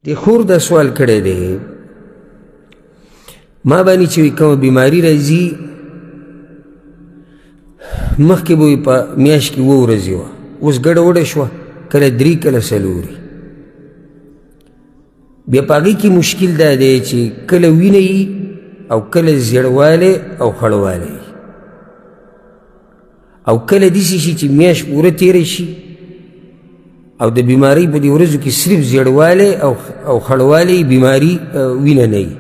دې خور دا سوال کړی دی، ما باندې چې کومه بیماري راځي مخکې به یې په میاشت کې اووه ورځې وه، اوس ګډه وډه شوه، کله درې کله څلورې. بیا په هغې کې مشکل دا دی چې کله وینه یي او کله زیړوالی او خړوالی، او کله داسې شي چې میاشت پوره تېره شي او د بیمارۍ په دې ورځو کې صرف زیړوالی او خړوالی بیماري وینه نه وي.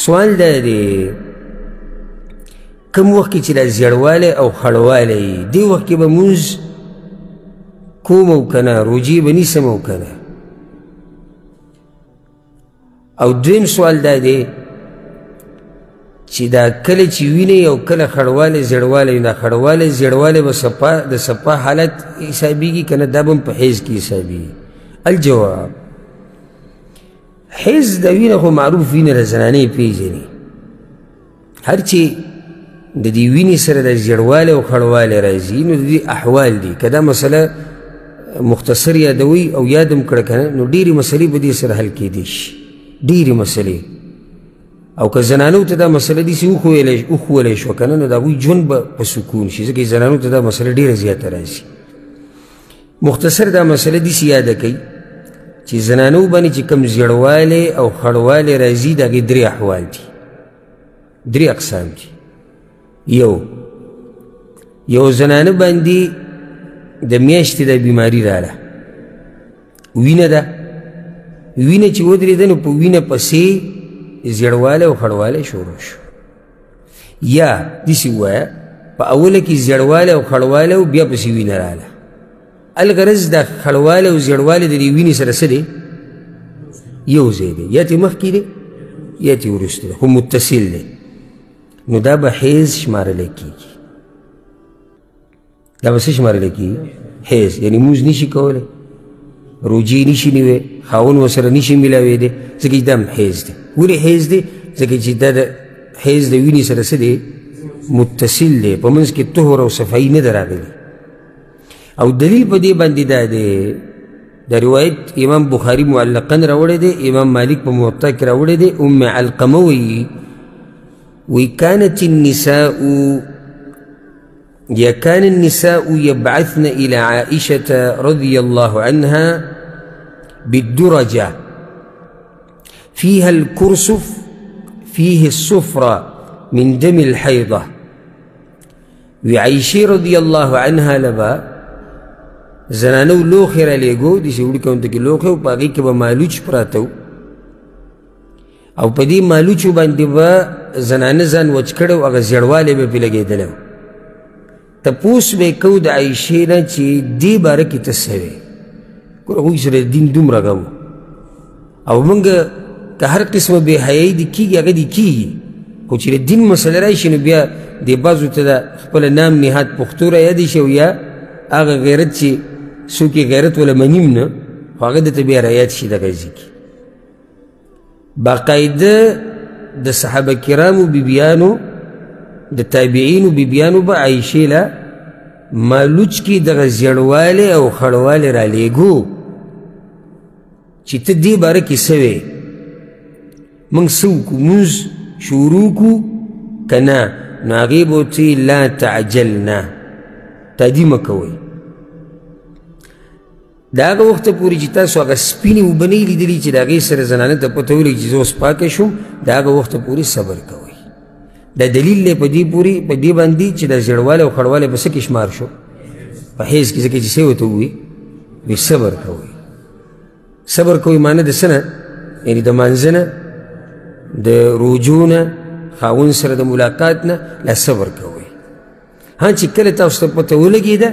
سوال دا دی کوم وخت کې چې دا زیړوالی او خړوالی وي، دې وخت کې به مونځ کوم او که نه، روژې به نیسم او که نه؟ او دویم سوال دا دی چې دا کله چې وینئ او کله خړوالی زیړوالی، دا خړوالی زیړوالی به د صفا حالت حسابېږي که نه، دا به هم په حیض کې حسابېږي؟ الجواب، حیض د وینه خو معروف وینه ده، زنانې پېژني. هر چې د دې وینې سره د زیړوالی او خړوالی راځي نو د دې احوال دي. که دا مسله مختصر یادوي او یاد هم کړه که نه، نو ډېرې مسلې په دې سره حل کېدی شي، ډېرې مسلې. او که زنانو ته دا مسله داسې وښوولی شوه که نه، نو د هغوی ژوند به په سکون شي، ځکه زنانو ته دا مسله ډېره زیاته راځي. مختصر دا مسله داسې یاده کوي چې زنانو باندې چې کوم زیړوالی او خړوالی راځي، د هغې درې احوال دي، درې اقسام دي. یو زنانه باندې د میاشتې دا بیماري راله، وینه ده، وینه چې ودرېده نو په وینه پسې زیړوالی او خړوالی شروع شو. یا داسې ووایه په اوله کې زیړوالی او خړوالی او بیا پسې وینه راله. الغرض دا خړوالی او زیړوالی د دې وینې سره څه دی؟ یو ځای دی، یا ترې مخکې دی یا ترې وروسته دی، خو متصل دی. نو دا به حیض شمارلی کېږي. دا به څه شمارلی کېږي؟ حیض. یعنې مونځ نشي کولی، روژې نشي نیوی، خاوند ورسره نشي میلاوېدی، ځکه چې دا هم حیض دی. ولې حیض دی؟ ځکه چې دا د حیض د وینې سره څه دی؟ متصل دی، په منځ کې طهر او صفایي نه ده راغلې. او دلیل په دې باندې دا دی، د روایت امام بخاري معلقا راوړی دی، امام مالک په موطا کې راوړی دی. ام علقمه وایي، وی كانت النساء يا كان النساء يبعثن إلى عائشة رضي الله عنها بالدرجة فيها الكرسف فيه الصفرة من دم الحيضة. وعائشة رضي الله عنها لبا زنانو لوخي را لېږو، داسې وړوکي غونډه کې لوښی و، په هغې کې به مالوچ پراته وو، او په دې مالوچو باندې به زنانه ځان وچ کړی و، هغه زیړوالی به پرې لګېدلی و. تپوس به یې کوو د عایشې نه چې دې باره کې ته څه وې؟ ګوره هغوی سره دین دومره غم و، او موږ که هر قسمه بې حیایي دې کېږي هغه دې کېږي، خو چې د دین مسله راشي نو بیا دې بعضو ته د خپله نام نهاد پښتو را یادې شي، او یا هغه غیرت چې څوک یې غیرت وله منیم نه، خو هغه درته بیا را یاد شي دغه ځای کې. باقاعده د صحابه کرامو بیبیانو، د تابعینو بیبیانو به عایشې له مالوچ کې دغه زیړوالی او خړوالی رالیږو چې ته دې باره کې څه وې، موږ څه وکړو، مونځ شروع کړو که نه؟ نو هغې به ورته ویل لا تعجلنا، تادي مه کوئ. د هغه وخته پورې چې تاسو هغه سپینې اوبه نه لیدلي چې د هغې سره زنانه ته پته ولګي چې زه اوس پاکه شوم، د هغه وخته پورې صبر کوئ. دا دلیل دی په دې پورې، په دې باندې چې دا زیړوالی او خړوالی په څه کې شمار شو؟ په حیض کې. ځکه چې څه ورته ووایي؟ وایي صبر کوئ. صبر کوئ معنی د څه نه؟ یعنې د مانځه نه، د روجو نه، خاوند سره د ملاقات نه، لا صبر کوئ. ها چې کله تاسو ته پته ولګېده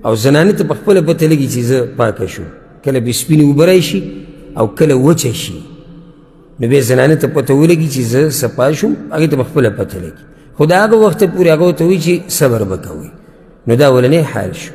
او زنانه ته په خپله پته لګي چې زه پاکه شوم، کله بې سپینې اوبه راشي او کله وچه شي، نو بیا زنانه ته پته ولګي چې زه صفا شوم، هغې ته په خپله پته لګي. خو د هغه وخته پورې هغه ورته وایي چې صبر به کوئ. نو دا اولنی حال شو.